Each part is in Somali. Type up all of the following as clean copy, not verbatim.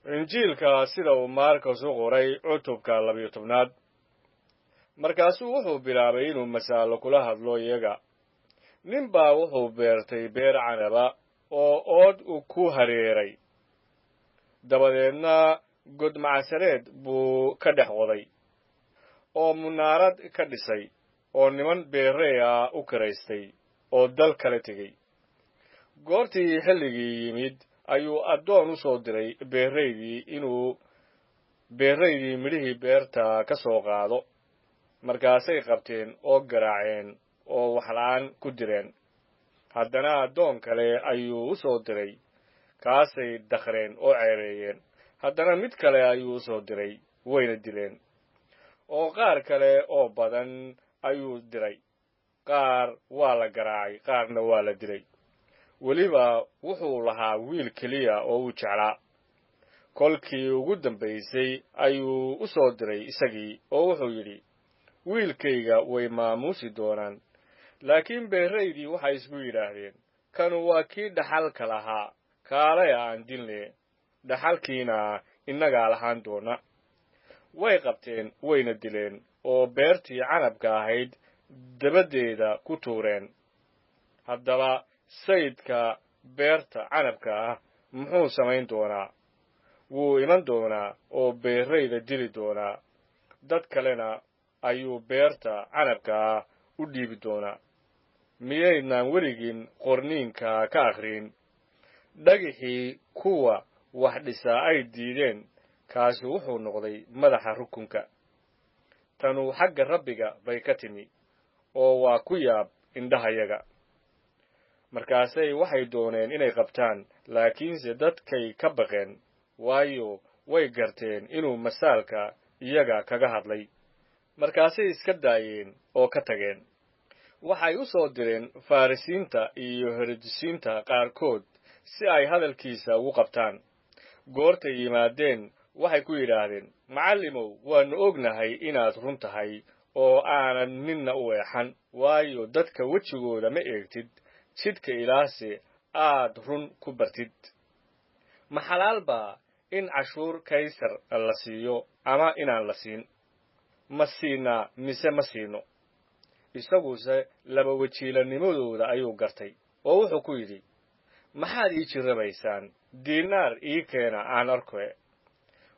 Injiilka sida uu Maarkos u qoray, cutubka 12aad. Markaasuu wuxuu bilaabay inuu masaalo kula hadlo iyaga. Nin baa wuxuu beertay beer canaba oo ood ku hareeray, dabadeedna godmacasareed buu ka dhex qoday oo munaarad ka dhisay oo niman beerrey ah u kiraystay oo dal kala tegey. Goortii xilligii yimid ayuu addoon u soo diray beerraydii inuu beerraydii midhihii beerta ka soo qaado. Markaasay qabteen oo garaaceen oo waxla'aan ku direen. Haddana addoon kale ayuu u soo diray, kaasay dakhreen oo ceereeyeen. Haddana mid kale ayuu u soo diray, wayna dileen. Oo qaar kale oo badan ayuu diray, qaar waa la garaacay, qaarna waa la dilay. Weliba wuxuu lahaa wiil keliya oo uu jeclaa. Kolkii ugu dambaysay ayuu u soo diray isagii oo wuxuu yidhi, "Wiilkayga way maamuusi doonaan." Laakiin beerraydii waxay isku yidhaahdeen, "Kanu waa kii dhaxalka lahaa, kaalaya aan dilne, dhaxalkiina innagaa lahaan doona." Way qabteen, wayna dileen, oo beertii canabka ahayd dabaddeeda ku tuureen. Haddaba sayidka beerta canabka ah muxuu samayn doonaa? Wuu iman doonaa oo beerrayda dili doonaa, dad kalena ayuu beerta canabka ah u dhiibi doonaa. Miyaydnaan weligiin qorniinka ka akhriin, "Dhagixii kuwa wax dhisaa ay diideen, kaasi wuxuu noqday madaxa rukunka. Tanu xagga Rabbiga bay ka timi, oo waa ku yaab indhahayaga"? Markaasay waxay dooneen inay qabtaan, laakiinse dadkay ka baqeen, waayo, way garteen inuu masaalka iyaga kaga hadlay. Markaasay iska daayeen oo ka tageen. Waxay u soo direen Farrisiinta iyo Herodisiinta qaarkood si ay hadalkiisa ugu qabtaan. Goortay yimaadeen waxay ku yidhaahdeen, "Macallimow, waannu ognahay inaad run tahay oo aanad ninna u eexan, waayo, dadka wejigooda ma eegtid, jidhka Ilaahse aad run ku bartid. Ma xalaal baa in cashuur Kaysar la siiyo ama inaan la siin? Ma siinaa mise ma siino?" Isaguse laba wajiilanimadooda ayuu gartay oo wuxuu ku yidhi, "Maxaad ii jirrabaysaan? Diinaar ii keena aan arkoe."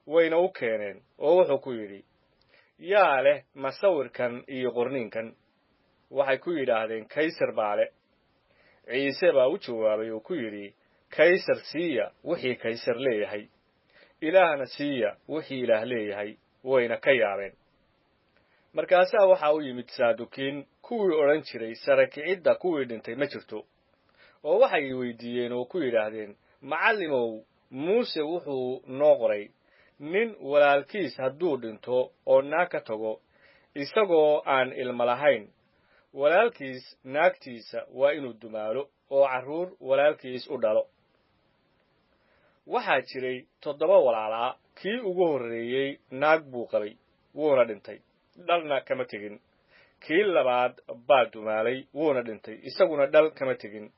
Wayna u keeneen, oo wuxuu ku yidhi, "Yaa leh masawirkan iyo qorniinkan?" Waxay ku yidhaahdeen, "Kaysar baa le." Ciise baa u jawaabay oo ku yidhi, "Kaysar siiya wixii Kaysar leeyahay, Ilaahna siiya wixii Ilaah leeyahay." Wayna ka yaabeen. Markaasaa waxaa u yimid Saadukiin, kuwii odhan jiray sarakicidda kuwii dhintay ma jirto, oo waxay weydiiyeen oo ku yidhaahdeen, "Macallimow, Muuse wuxuu noo qoray, nin walaalkiis hadduu dhinto oo naag ka tago isagoo aan ilmo lahayn, walaalkiis naagtiisa waa inuu dumaalo oo carruur walaalkiis u dhalo. Waxaa jiray 7 walaalaa. Kii ugu horreeyey naag buu qabay, wuuna dhintay, dhalna kama tegin. Kii labaad baa dumaalay, wuuna dhintay, isaguna dhal kama tegin.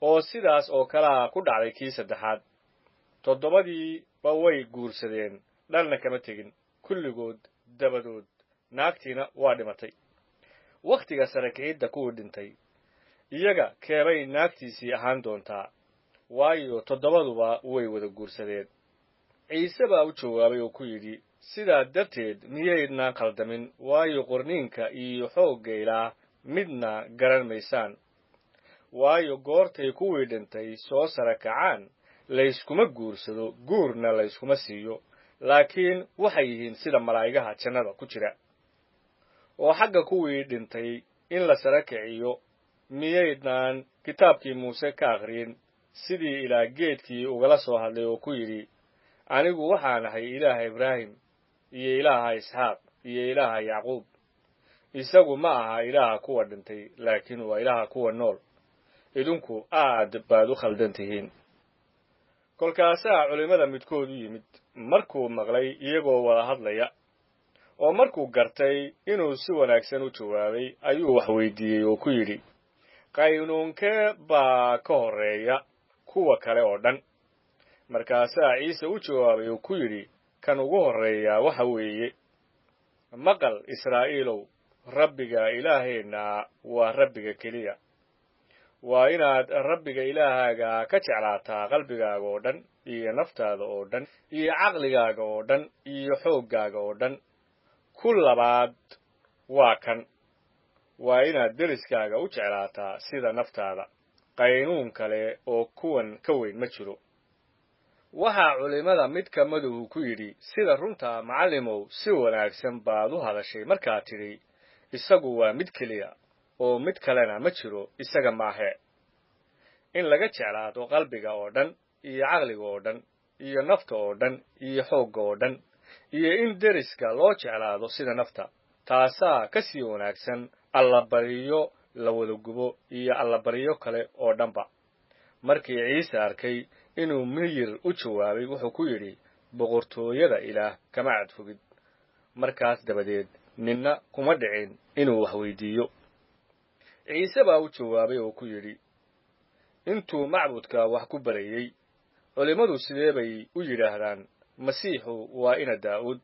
Oo sidaas oo kalea ku dhacday kii saddexaad. Toddobadiiba way guursadeen, dhalna kama tegin kulligood dabadood, naagtiina waa dhimatay. Wakhtiga sarakicidda kuwii dhintay, iyaga keebay naagtiisii ahaan doontaa? Waayo, toddobaduba way wada guursadeen." Ciise baa u jawaabay oo ku yidhi, "Sidaa darteed miyaydnaan khaldamin, waayo, qorniinka iyo xoogga Ilaah midna garan maysaan. Waayo, goortay kuwii dhintay soo sara kacaan, layskuma guursado, guurna layskuma siiyo, laakiin waxay yihiin sida malaa'igaha jannada ku jira. Oo xagga kuwii dhintay in la sara kiciyo, miyaydnaan kitaabkii Muuse ka akhriyin sidii Ilaah geedkii ugala soo hadlay oo ku yidhi, 'Anigu waxaan ahay Ilaaha Ibraahim iyo Ilaaha Isxaaq iyo Ilaaha Yacquub'? Isagu ma aha Ilaaha kuwa dhintay, laakiin waa Ilaaha kuwa nool. Idinku aad baad u khaldan tihiin." Kolkaasaa culimmada midkood u yimid markuu maqlay iyagoo wada hadlaya, oo markuu gartay inuu si wanaagsan u jawaabay ayuu wax weydiiyey oo ku yidhi, "Qaynuunkee baa ka horreeya kuwa kale oo dhan?" Markaasaa Ciise u jawaabay oo ku yidhi, kan ugu horreeya waxa weeye, maqal Israa'iilow, Rabbiga Ilaaheenna waa Rabbiga keliya. Waa inaad Rabbiga Ilaahaaga ka jeclaataa qalbigaaga oo dhan, iyo naftaada oo dhan, iyo caqligaaga oo dhan, iyo xooggaaga oo dhan. Ku labaad waa kan, waa inaad deriskaaga u jeclaataa sida naftaada. Qaynuun kale oo kuwan ka weyn ma jiro. Waxaa culimmada mid ka maduhu ku yidhi, sida runtaa macallimow, si wanaagsan baad u hadashay markaad tidhi, isagu waa mid keliya, oo mid kalena ma jiro isaga maahe. In laga jeclaado qalbiga oo dhan, iyo caqliga oo dhan, iyo nafta oo dhan, iyo xoogga oo dhan, iyo in deriska loo jeclaado sida nafta, taasaa ka sii wanaagsan allabariyo la wada gubo iyo allabaryo kale oo dhanba. Markii Ciise arkay inuu miyir u jawaabay, wuxuu ku yidhi, boqortooyada Ilaah kama cadfogid. Markaas dabadeed ninna kuma dhicin inuu wax weydiiyo. Ciise baa u jawaabay oo ku yidhi, intuu macbudka wax ku barayey, culimmadu sidee bay u yidhaahdaan Masiixu waa ina Daa'uud?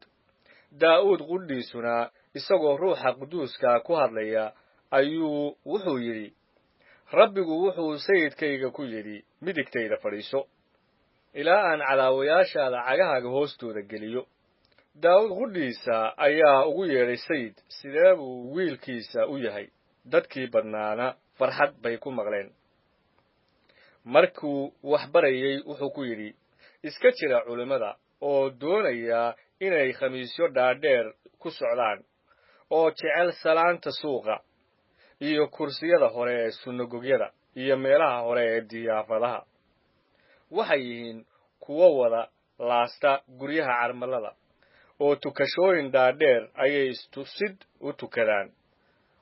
Daa'uud qudhiisuna isagoo Ruuxa Quduuska ku hadlaya ayuu wuxuu yidhi, Rabbigu wuxuu sayidkayga ku yidhi, midigtayda fadhiiso, ilaa aan cadaawayaashaada cagahaaga hoostooda geliyo. Daa'uud qudhiisa ayaa ugu yeedhay sayid, sidee buu wiilkiisa u yahay? Dadkii badnaana farxad bay ku maqleen. Markuu wax barayey wuxuu ku yidhi, iska jira culimmada oo doonaya inay khamiisyo dhaadheer ku socdaan, oo jecel salaanta suuqa, iyo kursiyada hore ee sunagogyada, iyo meelaha hore ee diyaafadaha. Waxay yihiin kuwo wada laasta guryaha carmalada, oo tukashooyin dhaadheer ayay istusid u tukadaan.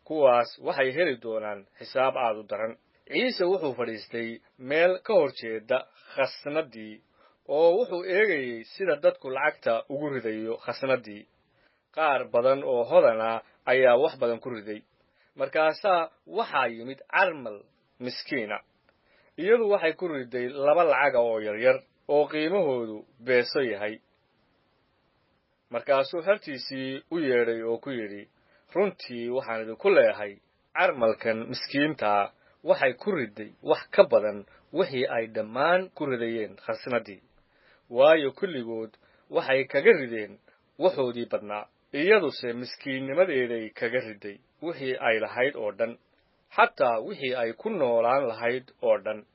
Kuwaas waxay heli doonaan xisaab aad u daran. Ciise wuxuu fadhiistay meel ka hor jeeda khasnaddii, oo wuxuu eegayey sida dadku lacagta ugu ridayo khasnaddii. Qaar badan oo hodan ah ayaa wax badan ku riday. Markaasaa waxaa yimid carmal miskiina. Iyadu waxay ku riday 2 lacaga oo yaryar oo qiimahoodu beeso yahay. Markaasuu xertiisii u yeedhay oo ku yidhi, runtii waxaan idinku leeyahay, carmalkan miskiintaa waxay ku riday wax ka badan wixii ay dhammaan ku ridayeen khasnaddii. Waayo kulligood waxay kaga rideen waxoodii badnaa, iyaduse miskiinnimadeeday kaga riday wixii ay lahayd oo dhan, xataa wixii ay ku noolaan lahayd oo dhan.